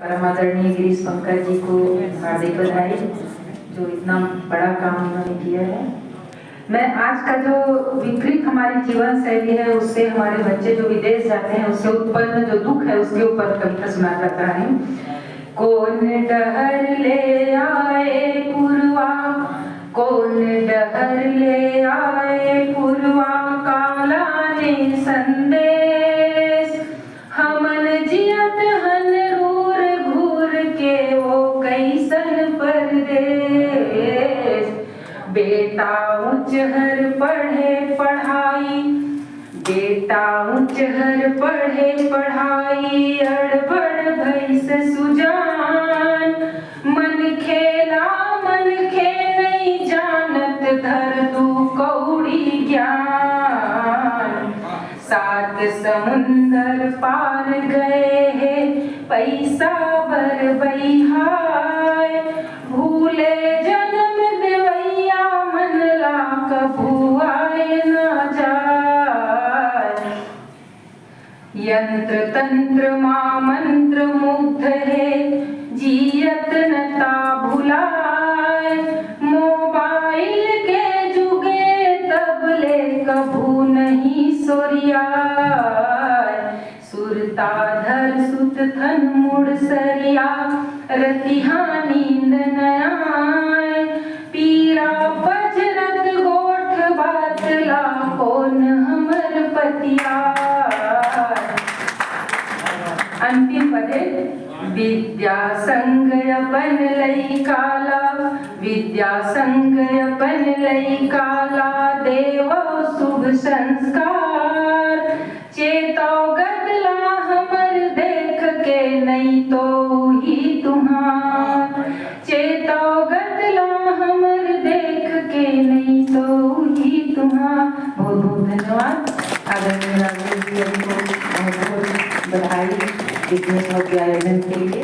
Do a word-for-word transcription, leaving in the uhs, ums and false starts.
परम आदरणीय गिरीश पंकज जी को हार्दिक बधाई, जो इतना बड़ा काम उन्होंने किया है। मैं आज का जो विपरीत हमारी जीवन शैली है, उससे हमारे बच्चे जो विदेश जाते हैं, उससे उत्पन्न जो दुख है, उसके ऊपर कविता सुनाना चाहता हूँ। कोन डहर ले आए पुरवा, कोन डहर ले आए पुरवा, काला ने संदेश। हमन जियत हन रूर घूर के, वो कैसन परदेश। बेटा ऊंच हर पढ़े पढ़ाई, बेटा ऊंच हर पढ़े पढ़ाई, अड़बड़ भइस सुजान। मन खेला मन खे नहीं जानत, धर दू कौड़ी ज्ञान। सात समुंदर पार गए हे पैसा बर बइहाय, भूले जन्म देवैया मन ला कभू आए ना जाए। यंत्र तंत्र मा मंत्र मुग्ध हे, जियत नता भुलाय। मोबाइल के जुगे तब ले कभू नहीं सोरियाय। सुरता धर सुत थन मुड़ सरिया, रतिहा नींद न आय। पीरा पजरत गोठ बात ला कोन हमर पतिया। अंतिम पदे, विद्या संग अपन लइका ला, विद्या संग अपन लइका ला देवो शुभ संस्कार। चेतौगत ला हमर देख के नई तो ही तुहार, चेतौगत ला हमर देख के नई तो ही तुहार। बहुत बहुत धन्यवाद आदरणीय राजेश जी को, बहुत बहुत बधाई इतने भव्य आयोजन के लिए।